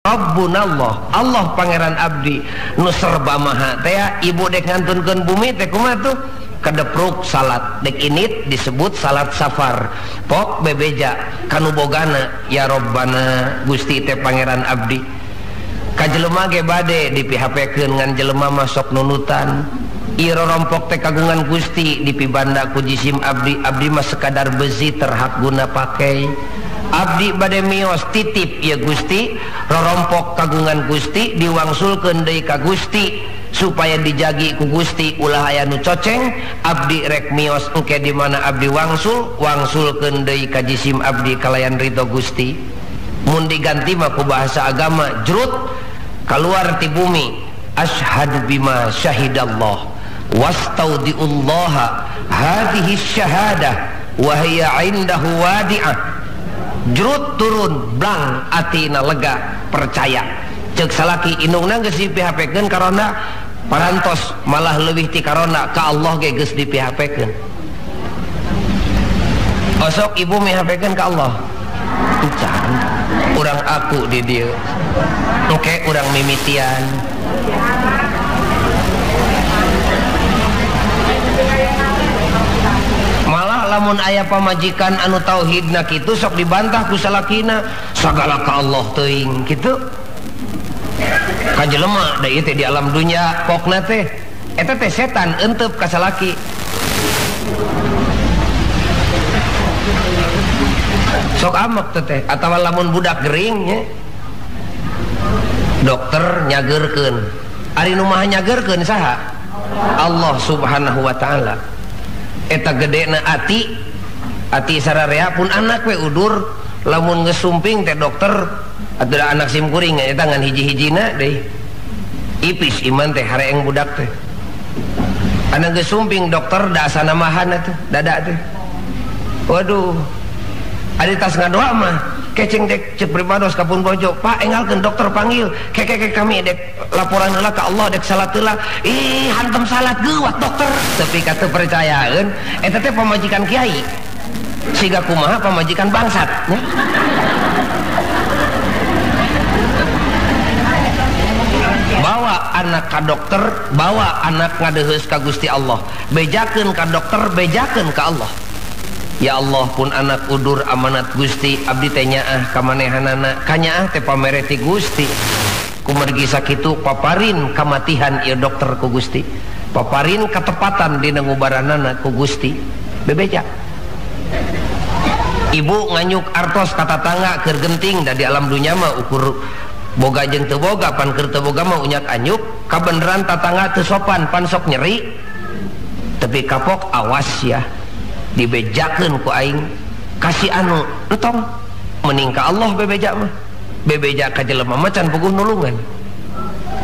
Rabbunallah, Allah pangeran abdi nu serba maha teh. Ibu dek ngantunkeun bumi teh kumaha tuh? Kedepruk salat dek init disebut salat safar. Pok bebeja kanu bogana ya Robbana Gusti teh pangeran abdi. Ka jelema ge bade di PHP-keun ngan jelema mah sok nunutan. Ieu rorompok teh kagungan Gusti dipibanda ku jisim abdi, abdi mah sekadar besi terhak guna pakai. Abdi bade mios titip ya Gusti, rorompok kagungan Gusti diwangsulkeun deui ka Gusti supaya dijagi ku Gusti ulah aya nu coceng. Abdi rek mios engke di mana abdi wangsul, wangsulkeun deui ka jisim abdi kalayan ridho Gusti. Mun diganti mah ku bahasa agama jrut keluar ti bumi, asyhadu bima syahidallah wastaudiullaha hadhihi syahadah wa hiya indahu wadi'ah. Jrut turun blang atina lega percaya. Cek salaki indungna geus di PHP-keun karona parantos malah leuwih ti karona ka Allah ge geus di PHP-keun. Osok ibu mi HP-keun ka Allah. Encan urang aku di dieu. Engke urang mimitian. Malah lamun aya pamajikan anu tauhidna kitu sok dibantah ku salakina, sagala ka Allah teuing kitu. Ka jelema da ieu teh di alam dunya pokna teh eta teh setan enteup ka salaki. Sok amek teh teh atawa lamun budak gering nya dokter nyageurkeun. Ari nu maha nyageurkeun saha? Allah Subhanahu wa taala. Eta gedena ati, ati sararea pun anak we udur lamun geus sumping teh dokter atuh anak sim kuring eta ngan hiji-hijina deui. Ipis iman teh hareeng budak teh. Anak geus sumping dokter da asana mahan atuh dada teh. Waduh. Ari tas ngadoa mah keceng dek cek pribados ka pun bojo, Pak engalkeun dokter panggil kekeke kami dek laporan heula ka Allah dek salat heula. Ih hantem salat geuwat dokter. Tapi ka teu percayaeun eta teh pamajikan kiai. Siga kumaha pamajikan bangsat nya. Bawa anak ka dokter, bawa anak ngadeheus ka Gusti Allah. Bejakeun ka dokter, bejakeun ka Allah. Ya Allah pun anak udur amanat Gusti abdi teh nyaah ka manehanana, kanyaah teh pamere ti Gusti. Kumargi sakitu paparin kamatihan ieu dokter ku Gusti, paparin ketepatan dina ngubaranana ku Gusti. Bebeja ibu nganyuk artos ka tatangga keur genting, da di alam dunya mah ukur boga jeung teu boga, pan keur teu boga mah unyak anyuk, kabeneran tatangga teu sopan pan sok nyeri. Tapi kapok awas ya dibejakeun ku aing kasih anu entong mending ka Allah bebeja mah. Bebeja ka jelema mah can puguh nulungan.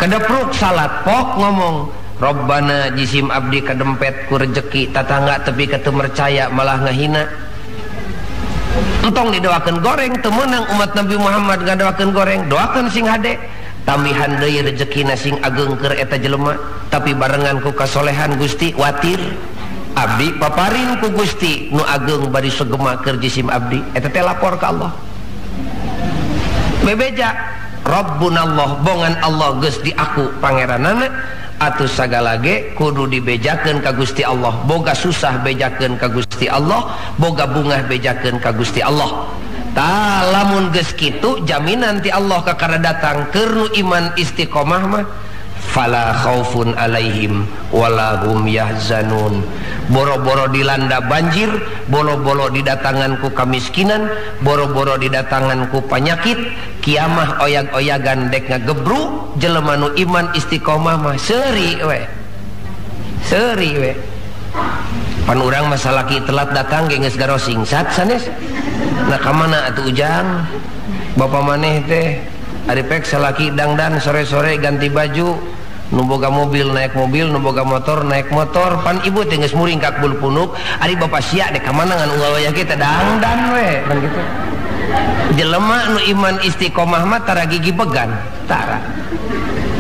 Kedepruk salat pok ngomong Robbana jisim abdi kadempet ku rejeki tatangga tepi ka teu percaya malah ngahina. Entong didoakeun goreng teu meunang umat Nabi Muhammad ngadoakeun goreng, doakeun sing hade tambihan deui rejekina sing ageng keur eta jelema, tapi barengan ku kasolehan Gusti watir abdi paparin ku Gusti nu ageng bari segema keur jisim abdi. Eta teh lapor ka Allah. Bebeja Rabbunallah bongan Allah geus diaku pangeranana atuh sagala ge kudu dibejakeun ka Gusti Allah. Boga susah bejakeun ka Gusti Allah, boga bungah bejakeun ka Gusti Allah. Tah lamun geus kitu jaminan ti Allah kakara datang keur nu iman istiqomah mah fala khaufun alaihim wala hum yahzanun. Boro-boro dilanda banjir, boro-boro didatangan ku kamiskinan, boro-boro didatangan ku panyakit, kiamah oyag-oyagan dek ngagebru jelema nu iman istiqomah mah seuri we. Seuri we. Pan urang mah salaki telat datang ge geus garosing sat sanes. Nah ka mana atuh ujang? Bapa maneh teh ari pek salaki dangdan sore-sore ganti baju, nu boga mobil naik mobil, nu boga motor naik motor, pan ibu teh geus muringkak bulu punuk, ari bapa sia dek ka mana ngan unggal wayah kita dangdan we, pan kitu. Jelema nu iman istiqomah mah tara gigi began, tara.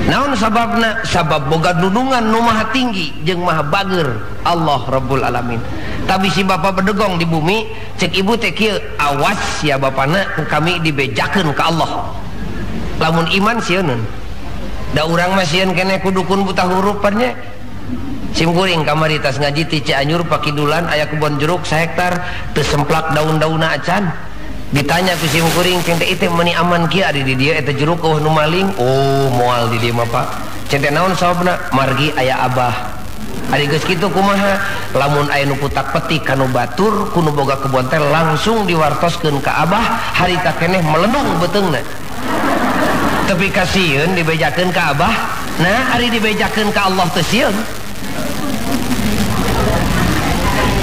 Naon sababna? Sabab boga dudungan nu maha tinggi jeung maha bager Allah Rabbul Alamin. Tapi si bapa bedegong di bumi, cek ibu teh kieu, awas ya bapana ku kami dibejakeun ka Allah. Lamun iman sieuneun. Da urang mah sieun keneh ku dukun buta huruf nya. Sim kuring kamari tas ngaji ti Cianjur pakidulan aya kebon jeruk sahektar teu semplak daun-daunna acan. Ditanya ku sim kuring ceng teh ieu meuni aman kieu ari di dieu eta jeruk eueuh nu maling. Oh, moal di dieu mah Pak. Ceng teh naon sababna? Margi aya abah. Ari geus kitu kumaha? Lamun aya nu putak petik kanu batur ku nu boga kebon teh langsung diwartoskeun ka abah, harita keneh melenung beuteungna. Tapi kasieun dibejakeun ka abah, nah ari dibejakeun ka Allah teu sieun.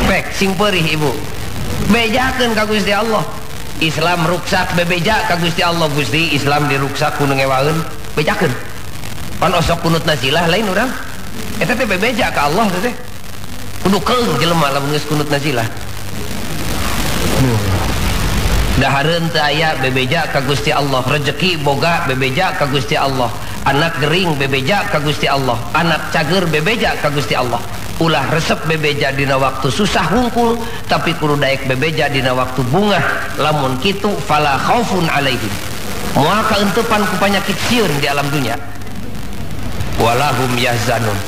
Pek sing perih ibu. Bejakeun ka Gusti Allah. Islam ruksak bebeja ka Gusti Allah. Gusti Islam diruksak ku nu ngewaeun, bejakeun. Pan osok kunut nazilah lain urang. Eta teh bebeja ka Allah teh. Kudu keung jelema lamun geus kunut nazilah. Dahareun teu aya bebeja ka Gusti Allah, rejeki boga bebeja ka Gusti Allah, anak gering bebeja ka Gusti Allah, anak cager bebeja ka Gusti Allah. Ulah resep bebeja dina waktu susah hungkul, tapi kudu daek bebeja dina waktu bungah. Lamun kitu fala khaufun alaihim, moal kaentepan ku panyakit sieun di alam dunya. Walahum yahzanun,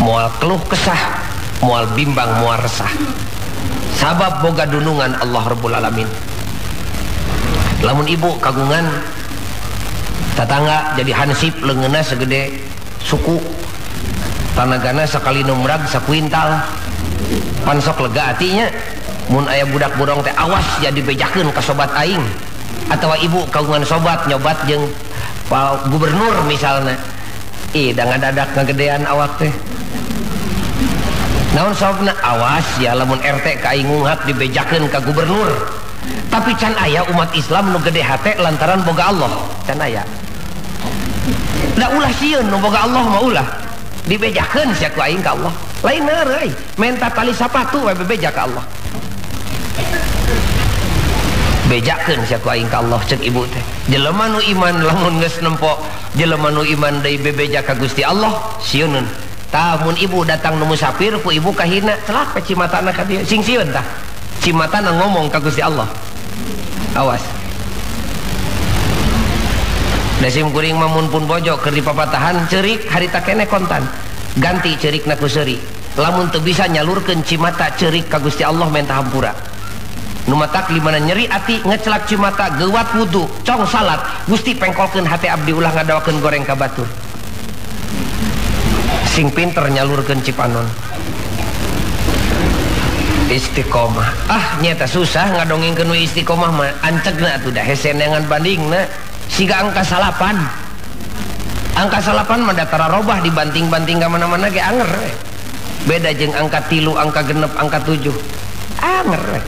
moal keluh kesah, moal bimbang, moal resah. Sabab boga dunungan Allah Rabbul Alamin. Lamun ibu kagungan tatangga jadi hansip leungeunna segede suku, tanagana sakali numrag sakuintal, pan sok lega atinya. Mun aya budak burong teh awas jadi bejakeun ka sobat aing, atawa ibu kagungan sobat nyobat jeung pak gubernur misalna, ih da ngadadak ngagedean awak teh. Naon sababna? Awas ya lamun RT ka aing ngunghak dibejakeun ka gubernur. Tapi can aya umat Islam nu gede hate lantaran boga Allah, can aya. Da ulah sieun nu boga Allah mah ulah. Dibejakeun sia ku aing ka Allah. Lain euy, menta tali sapatu we bebeja ka Allah. Bejakeun sia ku aing ka Allah ceuk ibu teh. Jelema nu iman lamun geus nempo, jelema nu iman deui bebeja ka Gusti Allah, sieuneun. Tah mun ibu datang nu musafir ku ibu kahina, celak pe cimatana ka dieu, sing sieun tah. Cimatana ngomong ka Gusti Allah. Awas. Da sim kuring mah mun pun bojo keur dipapatahan ceurik harita keneh kontan. Ganti ceurikna ku seuri. Lamun teu bisa nyalurkeun cimata ceurik ka Gusti Allah menta hampura. Nu matak limana nyeri ati ngecelak cimata geuwat wudu cong salat, Gusti pengkolkeun hate abdi ulah ngadawakeun goreng ka batur. Sing pinter nyalurkeun cipanon. Istiqomah. Ah nyata susah ngadongengkeun nu istiqomah mah ancegna atuh da hese neangan bandingna. Siga angka salapan. Angka salapan mah datara robah dibanting-banting ka mana-mana ge anger we. Beda jeung angka 3, angka 6, angka 7. Anger we.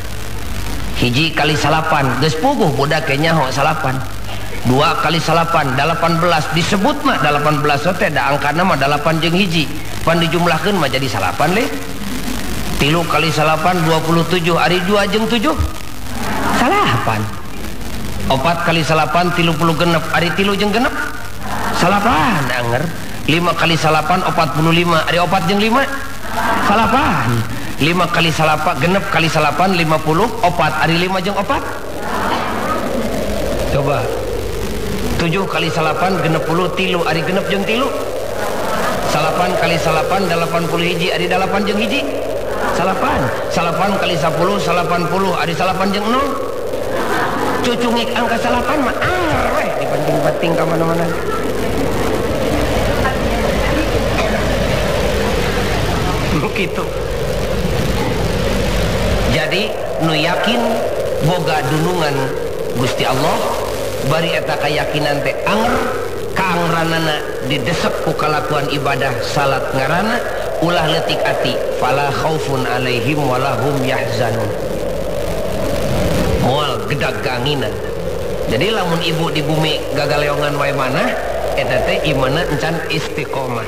Hiji kali salapan geus puguh budak ge nyaho salapan. 2 kali salapan 18 disebut mah 18 teh da angkana mah 8 jeung hiji. Pan dijumlahkeun mah jadi salapan leh. 3 kali salapan 27, ari 2 jeung 7 salapan. 4 kali salapan 36, ari 3 jeung 6 salapan anger. 5 kali salapan 45, ari 4 jeung 5 salapan. 5 kali salapan 6 kali salapan 54, ari 5 jeung 4. Coba 7 kali salapan 63, ari 6 jeung 3. Salapan kali salapan 81, ari 8 jeung 1 salapan. Salapan kali 10 80, ari salapan jeung 0. Cucungik angka salapan mah anger weh dibanting-banting ka mana-mana. Begitu. Jadi nu yakin boga dunungan Gusti Allah, bari eta kayakinan teh anger, kaangranana didesek ku kalakuan ibadah salat ngarana, ulah leutik ati, fala khaufun alaihim walahum yahzanun. Moal gedag kanginan. Jadi lamun ibu di bumi gagaleongan wae manah, eta teh imanna encan istiqomah.